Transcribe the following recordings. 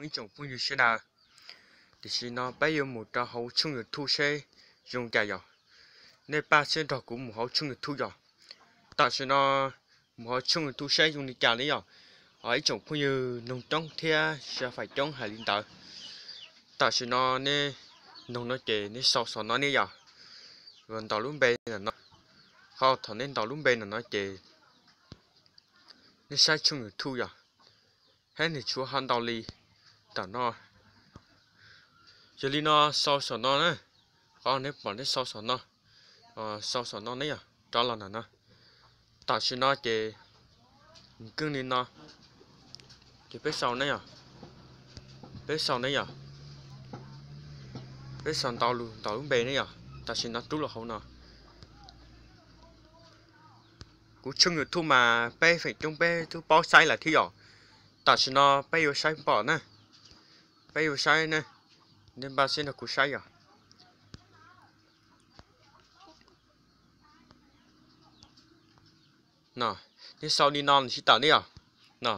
ib tsoom phooj ywg sawv daws. Tam sim no peb yuav mus rau hauv tshooj YouTube seb zoo cas yom. Nej pab seb nrog kuv mus hauv tshooj YouTube yom. Tam sim no mus hauv tshooj YouTube seb zoo li cas ne yom. Ib tsoom phooj ywg noog coob thiab xav fais coob hais li ntawd. Tam sim no nej noog no ces nej sau xov no ne yom. Ntaus lub npe no. Qhov thaum nej ntaus lub npe no no ces nej saib tshooj YouTube yom, hab nws tshuav ho ntau li ntawm no. Yog li no sau xov no na, qhov nej pom nej sau xov no, sau xov no ne yom, rov los ntawm no. Tam sim no ces nws kheev li no, ces peb sau ne yom, peb sau ne yom, peb sau ntau lub, ntau lub npe ne yom. Tam sim no rub los hauv no. Kuv tshooj YouTube mas peb feem coob peb twb paub saib lawm thiab yom. Tam sim no peb yuav saib pom na, peb yuav saib ne, nej npaj siab nrog kuv saib yom. No, nej sau li no nws tsis tawm ne yom. No,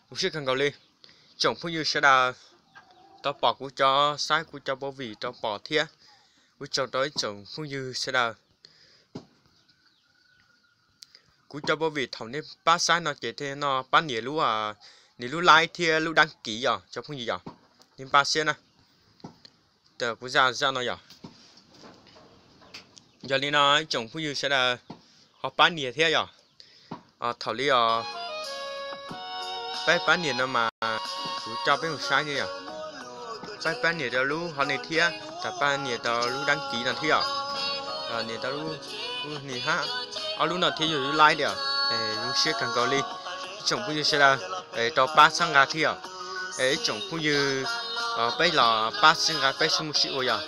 zoo siab kawg nkaus li. Tsoom phooj ywg sawv daws tau pom kuv cov, saib kuv cov pov vim rau pom thiab. Ua tsaug rau ib tsoom phooj ywg sawv daws. Kuv cov pov vim thaum nej pab saib no ces thiaj no pab nias lub, nias lub like thiab lub đăng ký yom cov phooj ywg yom. Nej npaj siab na. Kuv zaj zaj no yom. Yog li no ib tsoom phooj ywg sawv daws ho pab nias thiab yom. Thaum li os, peb pab nias no mas kuv coj peb mus saib ne yom. Peb pab nias rau lub hov ne thiab, tas pab nias rau lub đăng ký no thiab yom. Nias rau lub, lub ni hab, ob lub no thiab yog lub like thiab. Zoo siab kawg nkaus li ib tsoom phooj ywg sawv daws rau pab txhawb nqa thiab yom. Ib tsoom phooj ywg, peb los pab txhawb nqa peb sib muaj sib ua yom.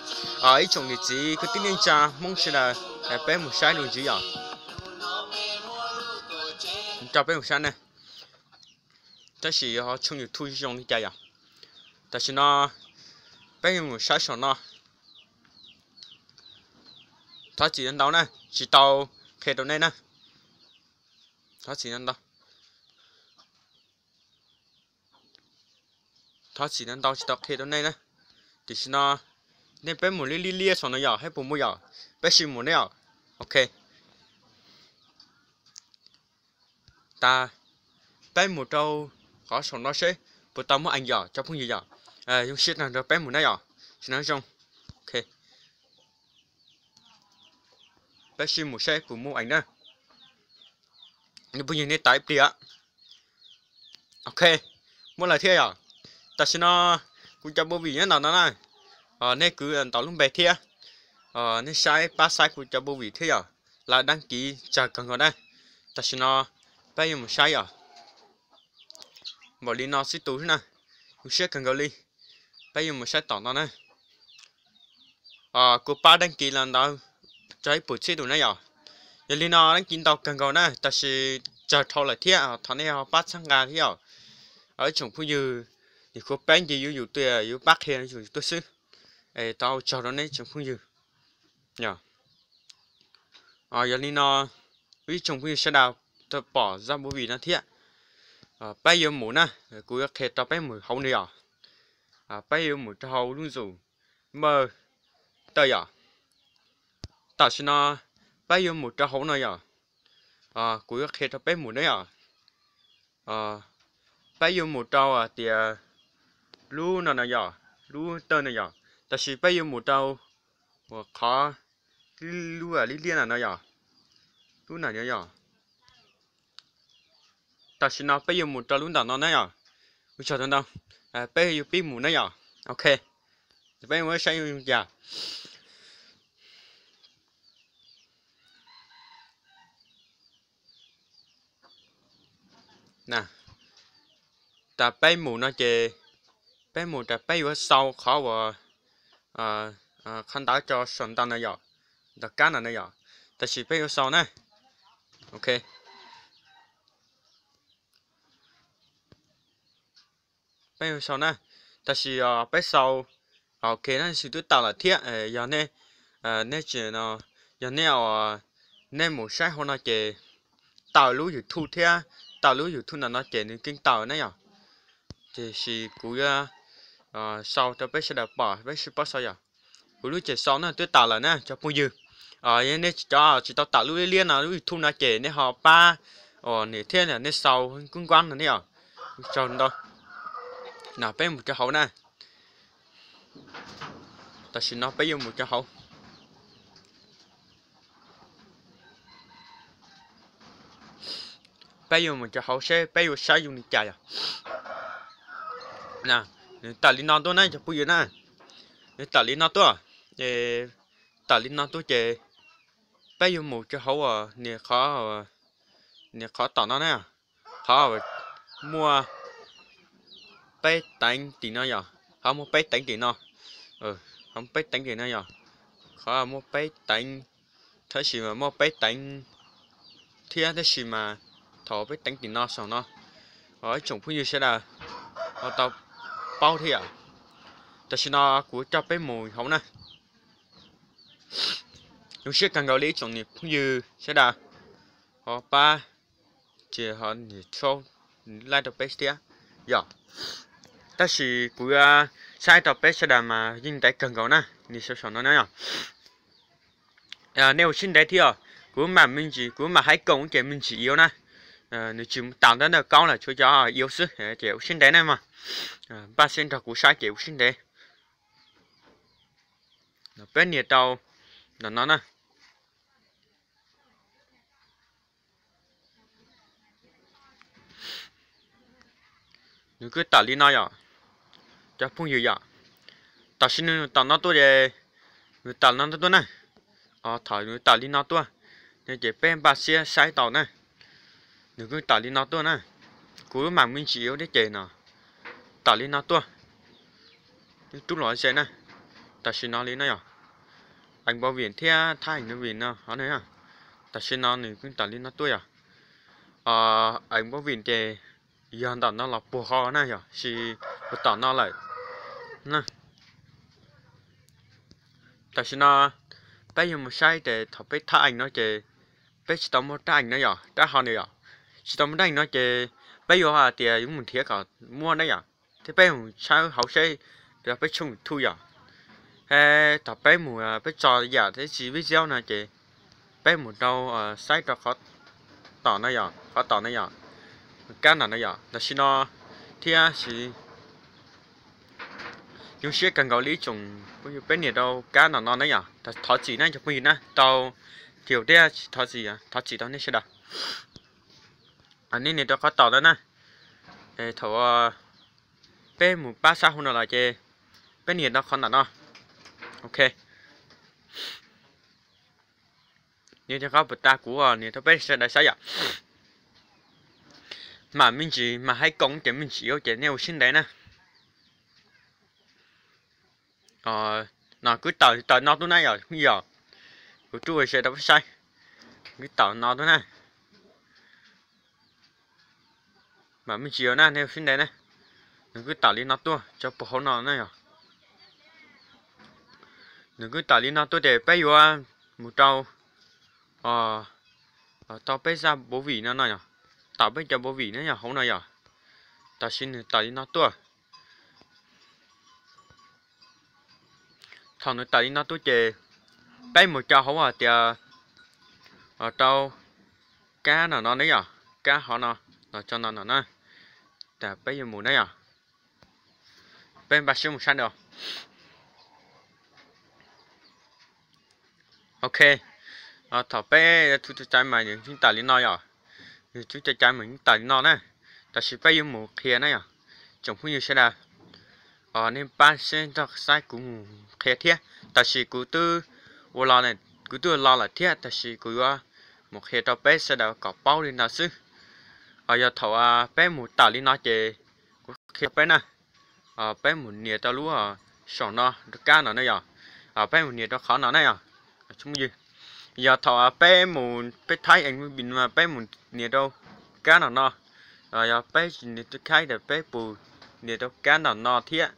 Ib tsoom niam txiv kwv tij neej tsa Hmoob sawv daws, peb mus saib dua ntxiv yom. Rau peb mus saib ne, tab sis ho tshooj YouTube zoo li cas yom. Tam sim no peb yuav mus saib saum no. Thov txim ntau na, tsis tau qhia rau nej na. Thov txim ntau. Thov txim ntau tsis tau qhia rau nej na. Tam sim no nej peb mus liab liab liab saum no yom, hab puas muaj yom? Peb sim mus ne yom. Ok. Tas peb mus rau qhov saum no seb puas tau muaj eev yom cov phooj ywg yom. Zoo siab nrog peb mus na yom. Sim no zoo. Ok. Peb sim mus seb puas muaj eev na. Phooj ywg nej tos ib pliag. Ok, muaj lawm thiab yom. Tam sim no kuv cov pov vim nyob ntawm no na. Nej kwv ntau lub npe thiab. Nej saib pab saib kuv cov pov vim thiab yom. Lawv đăng ký tsawg kawg nkaus na. Tam sim no peb yuav mus saib yom. Npaum li no xwb tus xwb na. Zoo siab kawg nkaus li. Peb yuav mus saib tom no na. Kuv pab đăng ký los ntawd tau ib puas txhiab tus na yom. Yog li no đăng ký ntau kawg nkaus na, tab sis tsawg dhau lawm thiab, thov nej ho pab txhawb nqa thiab yom. Ib tsoom phooj ywg, nim qhuav peb nce YouTube yuav pab qhia yus tuaj xwb. Es tau ua tsaug rau nej tsoom phooj ywg. Yog li no, ib tsoom phooj ywg sawv daws tau pom zaj movie no thiab, peb yuav mus na, kuv yuav qhia rau peb mus hauv no yom. Peb yuav mus rau hauv lub nzum npawj tawj yom. Tam sim no peb yuav mus rau hauv no yom. Kuv yuav qhia rau peb mus na yom. Peb yuav mus rau hais tias lub no no yom, lub tawj no yom. Tab sis peb yuav mus rau uas qhov lub liab liab no no yom, lub no no yom. Tam sim no peb yuav mus rau lub ntawm no na yom. Ua tsaug ntau, peb yuav pib mus na yom. Ok, peb mus saib zoo cas. Tas peb mus no ces peb mus tas peb yuav sau qhov uas qhov ntawd tso saum ntawm no yom, ntawm kab no no yom. Tab sis peb yuav sau na. Ok, peb yuav sau na. Tab sis peb sau, ok, no xwb twb tawm lawm thiab. Yog nej, nej tsis no, yog nej, nej mus saib hauv no ces tawm lub YouTube thiab, tawm lub YouTube ntawm no ces nws keej tawm na yom. Tiam sis kuv yuav sau rau peb sawv daws pom, peb sib paub xaus yom. Kuv lub ceg sau no twb tawm lawm na cov phooj ywg. Yog nej cov tsis tau tawm lub liab liab no, lub YouTube no ces nej ho pab nias thiab nej sau kub nkuab no ne yom. Ua tsaug ntau. No peb mus rau hauv na. Tam sim no peb yuav mus rau hauv. Peb yuav mus rau hauv seb peb yuav saib zoo li cas yom. Nws tawm li no tuaj na cov phooj ywg na. Nws tawm li no tuaj, tawm li no tuaj ces peb yuav mus rau hauv uas nias qhov, nias qhov tom no na. Qhov muaj peb teev tim no yom, qhov muaj peb teev tim no, qhov muaj peb teev tim no yom. Qhov muaj peb teev, tab sis mas muaj peb teev thiab, tab sis mas thaum peb teev tim no saum no, ib tsoom phooj ywg sawv daws ho tau paub thiab yom. Tam sim no kuv coj peb mus hauv na. Zoo siab kawg nkaus li ib tsoom niam phooj ywg sawv daws ho pab, ces ho nias subscribe rau peb thiab yom. Tab sis kuv yuav saib rau peb sawv daws mas yeej ntev kawg nkaus na, nias saum saum no na yom. Nej ua siab ntev thiab, kuv mam me ntsis, kuv mam hais koom ces me ntsis yuav na. Nws tsis tas ntawm ntawm kaub lawm, tshuav cov yuav xwb ces ua siab ntev na mog. Npaj siab nrog kuv saib ces ua siab ntev. Peb nias rau ntawm no na. Nws kuj tawm li no yom, cov phooj ywg yom. Tam sim nws tom no tuaj ces, nws tawm no tuaj na. Thaum nws tawm li no tuaj, ces peb npaj siab saib tau na. Nws kuj tawm li no tuaj na. Kuv mam me ntsis yuav thiab ces no, tawm li no tuaj. Rub los ze na. Tam sim no li no yom, eev npau vim thiab thab eev npau vim no hov na. Tam sim no nws kuj tawm li no tuaj yom. Eev npau vim ces yog ntawm no los puag qhov na yom, sis puag tom no lawm. Tam sim no peb yuav mus saib ces thaum peb thab eev no ces peb tsis tau muaj rab eev no yom, rab hov no yom. Tsis tau muaj rab eev no ces peb yuav hais tias yuav mus nrhiav kom muaj na yom. Thiab peb mus tshawb hauv seb, rau peb tshooj YouTube yom. He, thaum peb mus peb tso yam thiab tsis vij zaub no ces peb mus rau, saib rau qhov tom no yom, qhov tom no yom, kab nram no yom. Tam sim no thiab sis zoo siab kawg nkaus li ib tsoom phooj ywg, peb nias rau kab nram no na yom. Thov txim na cov phooj ywg na, tau thiaus thiab tsis thov txim, thov txim rau nej sawv daws. Nej nias rau qhov tom no na. Thaum peb mus pab sab hauv no los ces peb nias rau qhov nram no. Ok. Nias rau qhov puas tas kuv nias rau peb sawv daws saib yom. Mam me ntsis mas hais koom ces me ntsis yuav ces nej ua siab ntev na. No kwv tawm tawm no tuaj na yom, yog kuv rub ze rau peb saib. Kwv tawm no tuaj na. Mam me ntsis yuav na, nej ua siab ntev na. Nws kwv tawm li no tuaj, tso puag hauv no na yom. Nws kwv tawm li no tuaj ces peb yuav mus rau, tau peb zaj npau vim no no yom. Tawm peb cov npau vim na yom, hauv no yom. Tam sim nws tawm li no tuaj. Thaum nws tawm li no tuaj ces peb mus rau hauv hais tias, rau kab no no ne yom, kab hov no, los tso no no na. Tas peb yuav mus ne yom. Peb npaj siab mus saib na. Ok. Thaum peb tub cai mas nws yeej tawm li no yom. Nws tub cai mas yeej tawm li no na. Tam sim peb yuav mus qhia na yom. Tsoom phooj ywg sawv daws, nej pab seb nrog saib kuv mus qhia thiab. Tam sim kuv twb ua los, kuv twb ua los lawm thiab, tam sim kuv yuav mus qhia rau peb sawv daws kom paub li ntawd xwb. Yog thaum peb mus tawm li no ces kuv qhia peb na. Peb mus nias rau lub saum no, rau kab no ne yom. Peb mus nias rau qhov no ne yom. Yog thaum peb mus peb thaib ees vim mas peb mus nias rau kab no no. Yog peb tsis nias rau khaib tas peb puas nias rau kab no no thiab,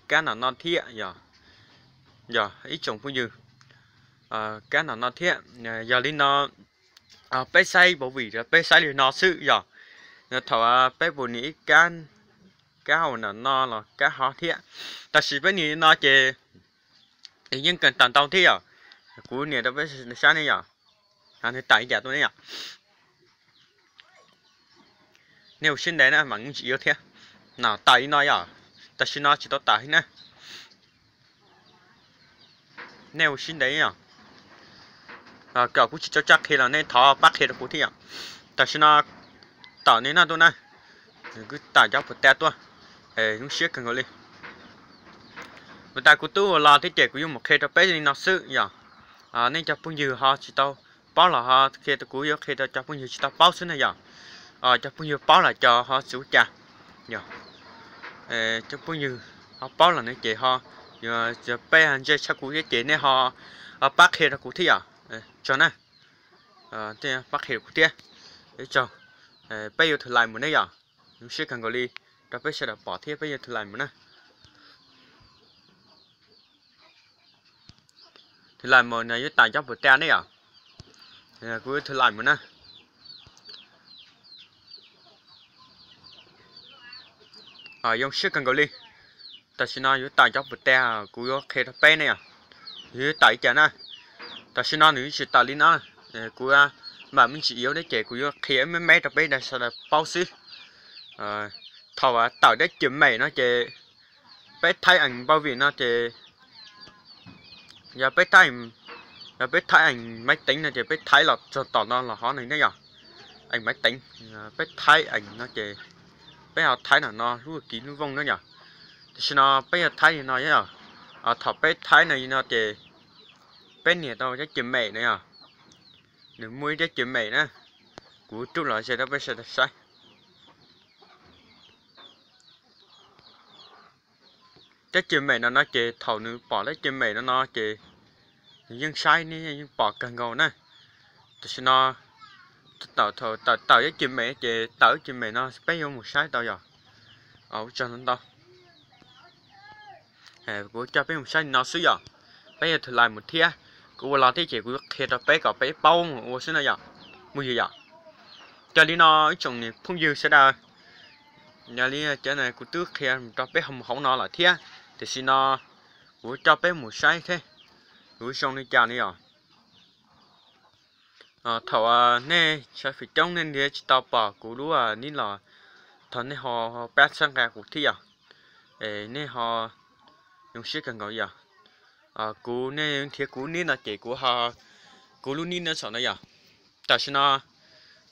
kab no no thiab yom. Yog ib tsoom phooj ywg, kab no no thiab. Yog li no, peb saib npau vim peb saib li no xwb yom. Yog thaum peb puas nias ib kab, kab hauv no los kab hov thiab. Tam sim peb nias no ces yeej kawm tawm ntau thiab yom. Kuv nias rau peb saib ne yom. Nws tawm ib yam tuaj ne yom. Nej ua siab ntev na mas kuv tsis yuav thiab. No tawm li no yom. Tam sim no tsis tau tawm thiab na. Nej ua siab ntev yom. Kom kuv tsis tso tsaj qhia los nej thov pab qhia rau kuv thiab yom. Tam sim no tawm li no tuaj na. Nws kuj tawm cov puas tas tuaj. Zoo siab kawg nkaus li. Puas tas kuv twb ua los thiab ces kuv yuav mus qhia rau peb li no xwb yom. Nej cov phooj ywg ho tsis tau paub los ho qhia rau kuv, yuav qhia rau cov phooj ywg tsis tau paub xwb na yom. Cov phooj ywg paub los cov ho tsis ua cas yom. Cov phooj ywg ho paub los ne ces ho, yog peb ntsej tshaj kuv thiab ces nej ho pab qhia rau kuv thiab yom. Tsaug na. Pab qhia rau kuv thiab. Tsaug. Peb yuav thwm lais mus ne yom. Zoo siab kawg nkaus li rau peb sawv daws pom thiab peb yuav thwm lais mus na. Thwm lais mus no yuav tawm cov puas tas ne yom. Kuv yuav thwm lais mus na. Zoo siab kawg nkaus li. Tam sim no yuav tawm cov puas tas kuv yuav qhia rau peb ne yom. Yuav tawm li cas na. Tam sim no nws tsis tawm li no. Kuv mam me ntsis yuav thiab ces kuv yuav qhia me me rau peb sawv daws paub xwb. Thaum tawm dab cim mem no ces peb thaib ees npau vim no ces yog peb thaib, yog peb thaib ees maiv teev no ces peb thaib los txog tom no los hov no ne yom. Ees maiv teev, peb thaib ees no ces peb ho thaib no no lub kiv lub vooj na yom. Tam sim no peb yog thaib li no yom. Thaum peb thaib no no ces peb nias tau dab cim mem no yom. Nws muaj ib dab cim mem na. Kuv rub los ze rau peb sawv daws saib. Dab cim mem no no ces thaum nws pom dab cim mem no no ces nws yeej saib ne, yeej pom kawg nkaus na. Tam sim no tawm tawm dab cim mem ces tawm dab cim mem no peb yuav mus saib tau yom. Ua tsaug ntau. Kuv coj peb mus saib li no xwb yom. Peb yuav thwm lais mus thiab. Kuv ua los thiab ces kuv yuav qhia rau peb kom peb paub mus ua xwb no yom. Mus yom yom. Yog li no ib tsoom niam phooj ywg sawv daws, yog li cov no kuv twb qhia rau peb mus hauv no lawm thiab. Tiam sis no kuv coj peb mus saib thiab, kuv zoo li cas no yom. Thaum nej sawv fem coob nej ntiav tsis tau pom kuv lub nib los, thov nej ho pab txhawb nqa kuv thiab yom. Es nej ho zoo siab kawg nkaus yom. Kuv, nej nrhiav kuv nib no ces kuv, kuv lub nib no saum no yom. Tam sim no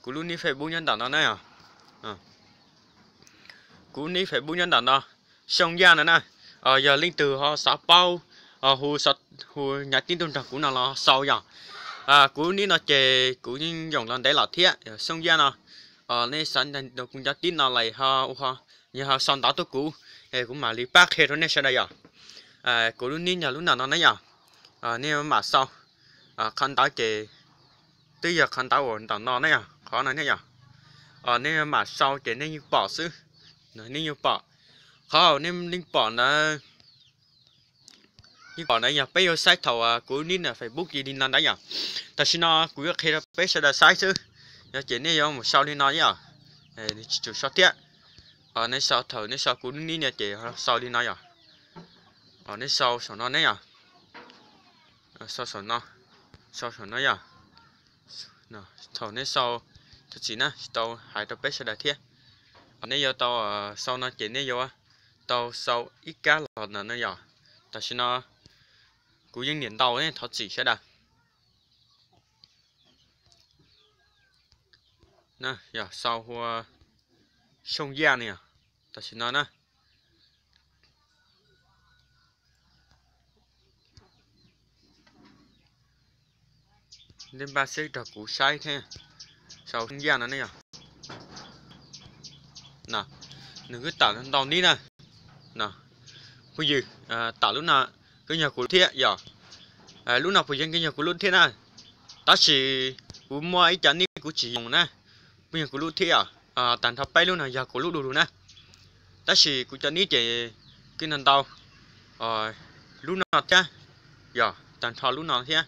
kuv lub nib Facebook nyob ntawm no na yom. Kuv lub nib Facebook nyob ntawm no, Xyooj Yaj no na. Yog leej twg ho xav paub, hu, hu nyav tib ntuj nrog kuv no los xaus yom. Kuv lub nib no ces kuv yeej yoom los ntev los thiab, Xyooj Yaj no. Nej xav nrog kuv nyav tib no lawm ho, yog ho sau ntawv tuaj kuv, kuv mam li pab qhia rau nej sawv daws yom. Kuv lub nib yog lub ntawm no na yom. Nej mam sau, qhov ntawv ces twb yog qhov ntawv uas ntawm no ne yom, qhov no ne yom. Nej mam sau ces nej yeej pom xwb, nej yeej pom. Qhov uas nej yeej pom ntawd, yeej pom ntawd yog peb yuav saib thaum kuv nib na Facebook ces li no ntawd yom. Tam sim no kuv yuav qhia rau peb sawv daws saib xwb, yog ces nej yuav mus sau li no yom. Nws tsis tsum sau thiab. Nej sau, thaum nej sau kuv nib no ces sau li no yom. Nej sau saum no ne yom. Sau saum no, sau saum no yom. Thaum nej sau, thov txim na tsis tau hais rau peb sawv daws thiab. Nej yuav tau sau no ces nej yuav tau sau ib kab los ntawm no yom. Tam sim no kuv yeej niam ntau ne, thov txim sawv daws. Yog sau hu ua Xyooj Yaj no yom. Tam sim no na, nej npaj siab rog kuv saib thiab, sau Xyooj Yaj no ne yom. Nws kuj tawm ntau nib na. Phooj ywg, tawm lub no kuj yog kuv lub thiab yom. Lub no puas yeej kuj yog kuv lub thiab na. Tab sis kuv muaj ib co nib kuv tsis yoom na, kuj yog kuv lub thiab yom. Tag nrho peb lub no yog kuv lub du lug na. Tab sis kuv cov nib ces kuj ntau ntau, lub no thiab yom, tag nrho lub no thiab,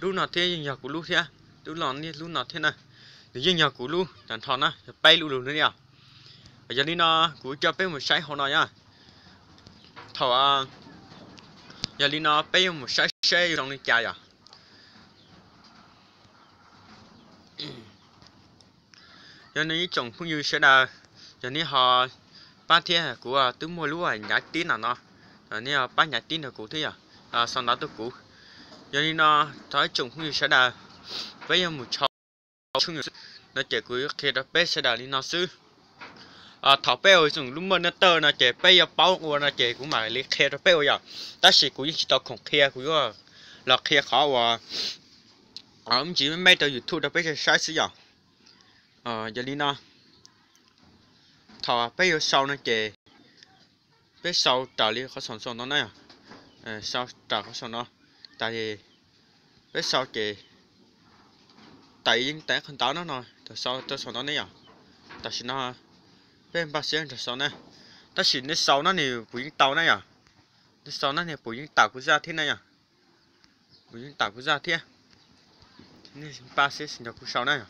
lub no thiab yeej yog kuv lub thiab, lub no, lub no thiab na, nws yeej yog kuv lub tag nrho na, yog peb lub lug na yom. Yog li no kuv coj peb mus saib hauv no yom. Thaum, yog li no peb yuav mus saib seb yuav zoo li cas yom. Yog nej ib tsoom phooj ywg sawv daws, yog nej ho pab thiab, kuv twb muaj lub nyav tib no no, nej pab nyav tib nrog kuv thiab yom, sau ntawv tuaj kuv. Yog li no, thov ib tsoom phooj ywg sawv daws, peb yuav mus tshau no ces kuv yuav qhia rau peb sawv daws li no xwb. Thaum peb ua zoo lub maj nab tawj no ces peb yuav paub ua no ces kuv mam li qhia rau peb ua yom. Tab sis kuv yeej tsis tau khoom qhia, kuv yuav los qhia qhov uas me ntsis me me rau YouTube rau peb saib xwb yom. Yog li no, thaum peb yuav sau no ces peb sau raws li qhov saum no na yom. Sau raws qhov saum no, tas peb sau ces tais yeej tais qhov ntawd no no, thaum sau rau saum no ne yom. Tam sim no peb npaj siab nrog sau na, tab sis nej sau no nws puas yeej tau na yom. Nej sau no nws puas yeej tawm kuv zaj thiab na yom. Puas yeej tawm kuv zaj thiab. Nej npaj siab nrog kuv sau na yom.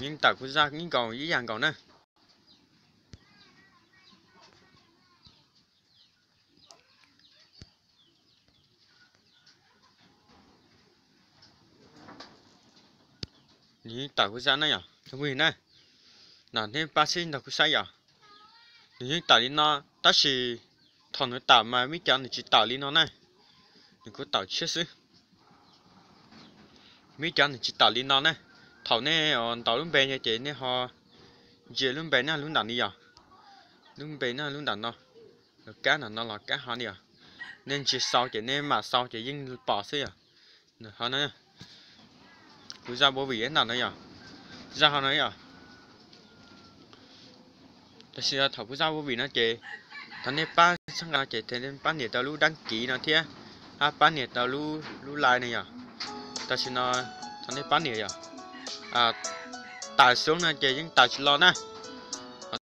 Yeej tawm kuv zaj ib nkaus ib yam nkaus na. Nws yeej tawm kuv zaj na yom, phooj ywg na. Nej npaj siab nrog kuv saib yom. Nws yeej tawm li no, tab sis thaum nws tawm mas muaj cov nws tsis tawm li no na. Nws kuj tawm tshiab xwb. Muaj cov nws tsis tawm li no na. Thaum nej ntaus lub npe ces nej ho ntsia lub npe na lub ntawm ni yom. Lub npe na lub ntawm no. Los kab ntawm no los kab ho ni yom. Nej ntsia sau ces nej mam sau ces yeej pom xwb yom. Ho no, kuv zaj Bobby ntawm no yom. Zaj ho no yom. Tam sim no thaum kuv zaj Bobby no ces thov nej pab txhawb nqa no ces pab nias rau lub dab kiv no thiab, pab nias rau lub like no yom. Tam sim no thov nej pab nias yom. Tawm xov no ces yeej tawm tsis los na.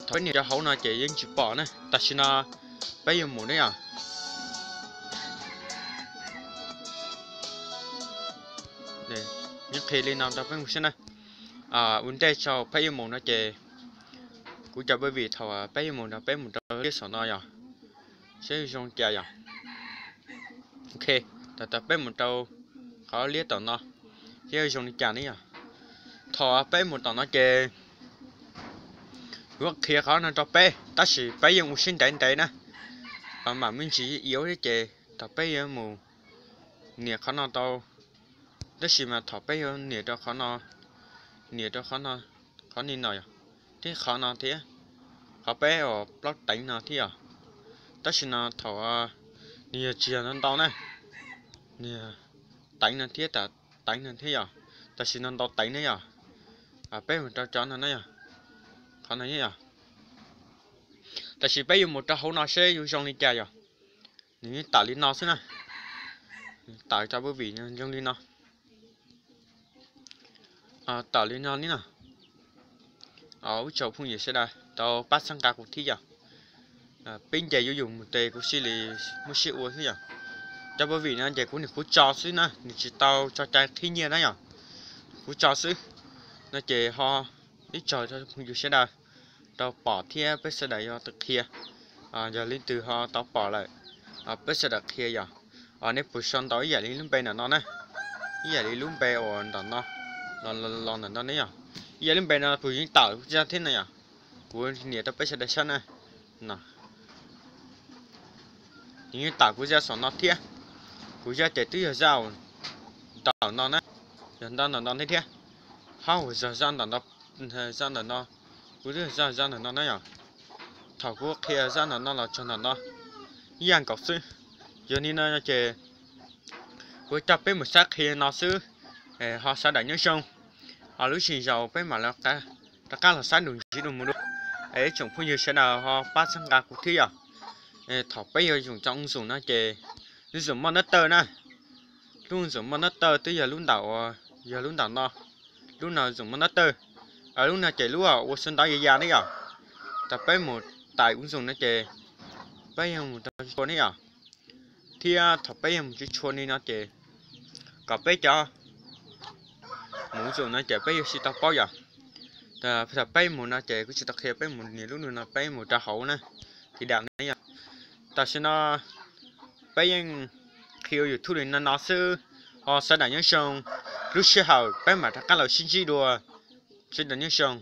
Thaum peb nias rau hauv no ces yeej tsis pom na. Tam sim no peb yuav mus ne yom. Yeej qhia li no rau peb mus saib na. Ua ntej tso peb yuav mus no ces kuv cov Bobby thaum peb yuav mus no peb mus rau liab saum no yom. Saib zoo cas yom. Ok, thaum peb mus rau qhov liab tom no, saib zoo li cas ne yom. Thaum peb mus tom no ces kuv qhia qhov no rau peb tab sis peb yeej ua siab ntev ntev na. Mam me ntsis iab ces thaum peb yuav mus nias qhov no tau, tab sis mas thaum peb yuav nias rau qhov no, nias rau qhov no, qhov ni no yom, thiab qhov no thiab, qhov peb uas plaub teev no thiab yom. Tab sis no thaum nws yog tsis yog ntau ntau na, nws yog teev no thiab, teev no thiab yom. Tam sim no ntau teev ne yom. Peb mus rau cov no na yom, qhov no yom. Tam sim peb yuav mus rau hauv no seb yuav zoo li cas yom. Nws yeej tawm li no xwb na. Tawm cov Bobby zoo li no. Tawm li no li no. Ib tsoom phooj ywg sawv daws tau pab txhawb nqa kuv thiab yom. Peb nce yuav yus mus tes kuv thiaj li muaj siab ua xwb yom. Cov Bobby no ces kuv niam qhuav tso xwb na, nws tsis tau tso cai qhib nyiaj na yom. Kuv tso xwb. No ces ho ib tsoom phooj ywg sawv daws tau pom thiab peb sawv daws yuav tau qhia. Yog leej twg ho tau pom lawm, peb sawv daws qhia yom. Nej puas sau ntau ib yam li lub npe ntawm no na, ib yam li lub npe uas ntawm no, los ntawm no ne yom. Ib yam lub npe no puas yeej tawm kuv zaj thiab na yom. Kuv nias rau peb sawv daws saib na. Nws yeej tawm kuv zaj saum no thiab. Kuv zaj ces twb yog zaj ntawm no na, yog ntawm no thiab. Ho uas zaj ntawm no, zaj ntawm no, kuv twb zaj zaj ntawm no na yom. Thaum kuv qhia zaj ntawm no los txog ntawm no ib yam nkaus xwb. Yog li no ces kuv coj peb mus saib qhia no xwb. Ho sawv daws nyob zoo, ho lub sij hawm peb mam li rov qab los saib nrus ntxiv dua mus dua. Ib tsoom phooj ywg sawv daws ho pab txhawb nqa kuv thiab yom. Thaum peb yuav zoom cov zoom no ces lub zoom maj nab tawj na, lub zoom maj nab tawj twb yog lub ntawm uas yog lub ntawm no, lub no zoom maj nab tawj. Lub no ces lub ua xwb ntawd ya ya ne yom. Thaum peb mus tais ub zoom no ces peb yuav mus rau tsis tshua ne yom. Thiab thaum peb yuav mus tsis tshua li no ces kom peb cov mus ub zoom no ces peb yuav tsis tau paub yom. Thaum peb mus no ces kuv tsis tau qhia peb mus nias lub no, peb mus rau hauv na, tiv dam ne yom. Tam sim no peb yeej qhia YouTube li no no xwb. Ho sawv daws nyob zoo, lub sij hawm peb mam rov qab los sib ntsib dua. Sawv daws nyob zoo.